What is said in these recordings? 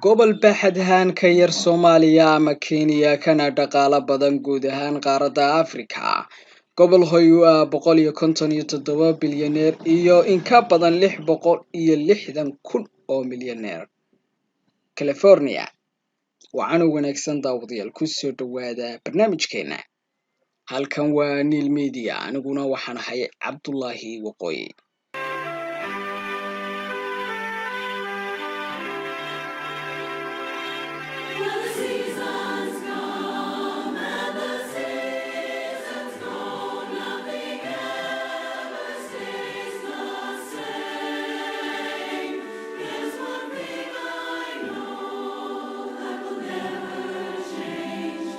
Gobol baaxad ahaan ka yar Soomaaliya ama Kenya, kana dhaqaalo badan guud ahaan qaaradda Afrika. Gobol hoy u ah 157 bilyaneer iyo in ka badan 660,000 oo milyaneer. California. Wacan wanaagsan daawadayaal, kusoo dhawaada barnaamijkeena. Halkan waa Niil Media, aniguna waxaan ahay Cabdullaahi Waqooyi. When the seasons come and the seasons go, nothing ever stays the same. There's one thing I know that will never change.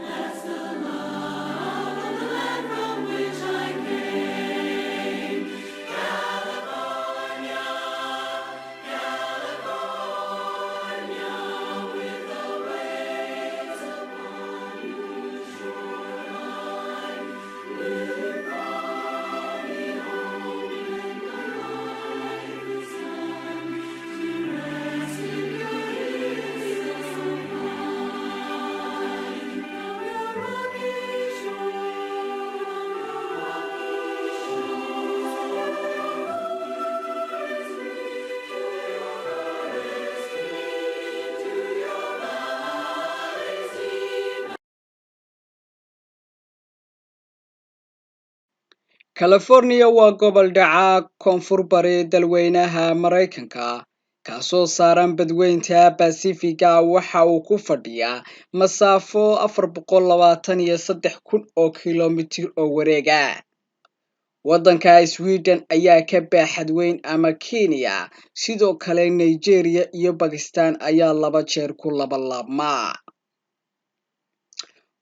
That's the love of the land from which I came. California, California, with the waves upon your shoreline, will you call me home when my life is done to rest in your hills so fine? From your rocky shore, from your rocky shore, to your valleys deep. California waa gobol dhaca koonfur bari dalweynaha Maraykanka, kaasoo saaran badweynta Basifiga. Waxa uu ku fadhiyaa masaafo 423,000 oo kilomitir oo wareega. Waddanka Sweden ayaa ka baaxad weyn ama Kenya. Sidoo kale Nigeria iyo Bakistan ayaa laba jeer ku labalaabma.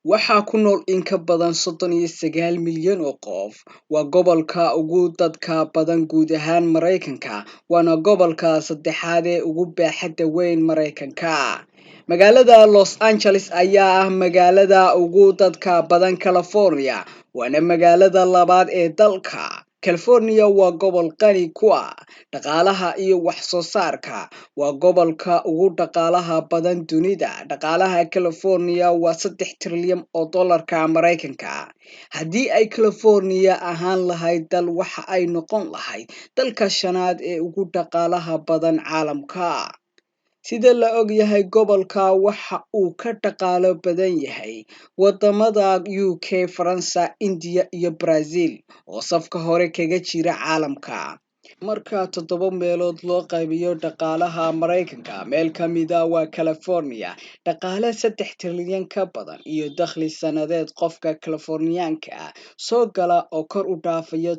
Waxaa ku nool in ka badan 39 milyan oo qof. Waa gobolka ugu dadka badan guud ahaan Maraykanka, waana gobolka saddexaad ee ugu baaxadda weyn Maraykanka. Magaalada Los Angeles ayaa ah magaalada ugu dadka badan California, waana magaalada labaad ee dalka. California waa gobol qani ku ah dhaqaalaha iyo wax soo saarka. Waa gobolka ugu dhaqaalaha badan dunida. Dhaqaalaha California waa 3 trilyan oo dollarka Maraykanka. Haddii ay California ahaan lahayd dal, waxa ay noqon lahayd dalka shanaad ee ugu dhaqaalaha badan caalamka. Sida la og yahay, gobolka waxa uu ka dhaqaalo badan yahay wadamada UK, Faransa, India iyo Brazil oo safka hore kaga jira caalamka. Marka toddoba meelood loo qaybiyo dhaqaalaha Maraykanka, meel ka mida waa California. Dhaqaale 3 trilyan ka badan iyo dakhli sanadeed qofka Californiyaanka ah soo gala oo kor u dhaafaya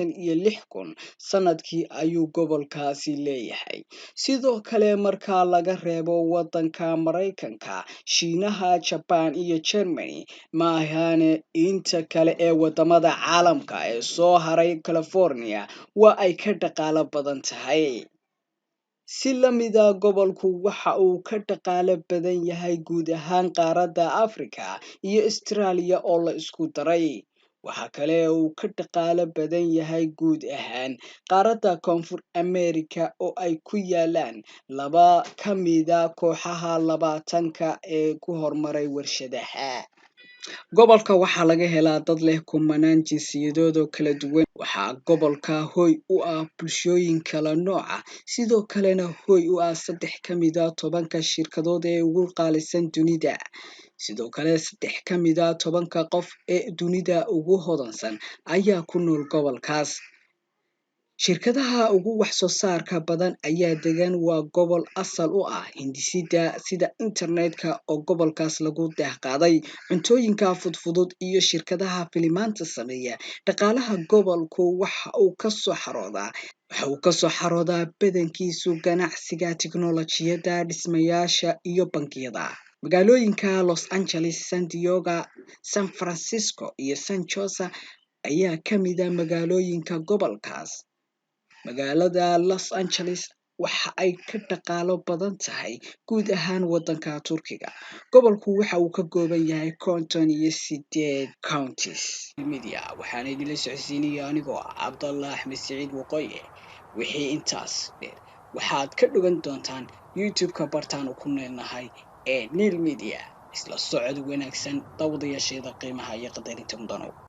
76,000 sanadkii ayuu gobolkaasi leeyahay. Sidoo kale, marka laga reebo wadanka Maraykanka, Shiinaha, Jaban iyo Germany maahane, inta kale ee wadamada caalamka ee soo haray, California waa ay ka dhaqaalo badan tahay. Si lamida, gobolku waxa uu ka dhaqaalo badan yahay guud ahaan qaaradda Africa iyo Australia oo la isku daray. Waxa kale uu ka dhaqaalo badan yahay guud ahaan qaaradda Koonfur America, oo ay ku yaalaan laba ka mida kooxaha 20-ka ee ku horumaray warshadaha. Gobolka waxaa laga helaa dad leh kumanaan jinsiyadood oo kala duwan. Waxaa gobolka hoy u ah bulshooyin kala nooca, sidoo kalena hoy u ah saddex ka mida 10-ka shirkadood ee ugu qaalisan dunida. Sidoo kale, saddex ka mida 10-ka qof ee dunida ugu hodansan ayaa ku nool gobolkaas. Shirkadaha ugu wax soo saarka badan ayaa degan. Waa gobol asal u ah hindisida sida internetka oo gobolkaas lagu daahqaaday, cuntooyinka fudfudud iyo shirkadaha filimaanta sameeya. Dhaqaalaha gobolku waxa uu kasoo xaroodaa badankiisu ganacsiga tiknolojiyadda, dhismayaasha iyo bangiyada. Magaalooyinka Los Angeles, San Diego, San Francisco iyo San Jose ayaa kamida magaalooyinka gobolkaas. Magaalada Los Angeles waxa ay ka dhaqaalo badan tahay guud ahaan wadanka Turkiga. Gobolku waxa uu ka kooban yahay 58 counties. Media waxaana idinla socodsiinaya anigoo ah Cabdallah Axmed Siciid Waqooyi. Wixii intaas dheer waxaad ka dhugan doontaan. YouTube-ka bartaanu ku leenahay ee Niil Media. Isla socod wanaagsan, daawadayaasheeda qiimaha iyo qadarinta mudanow.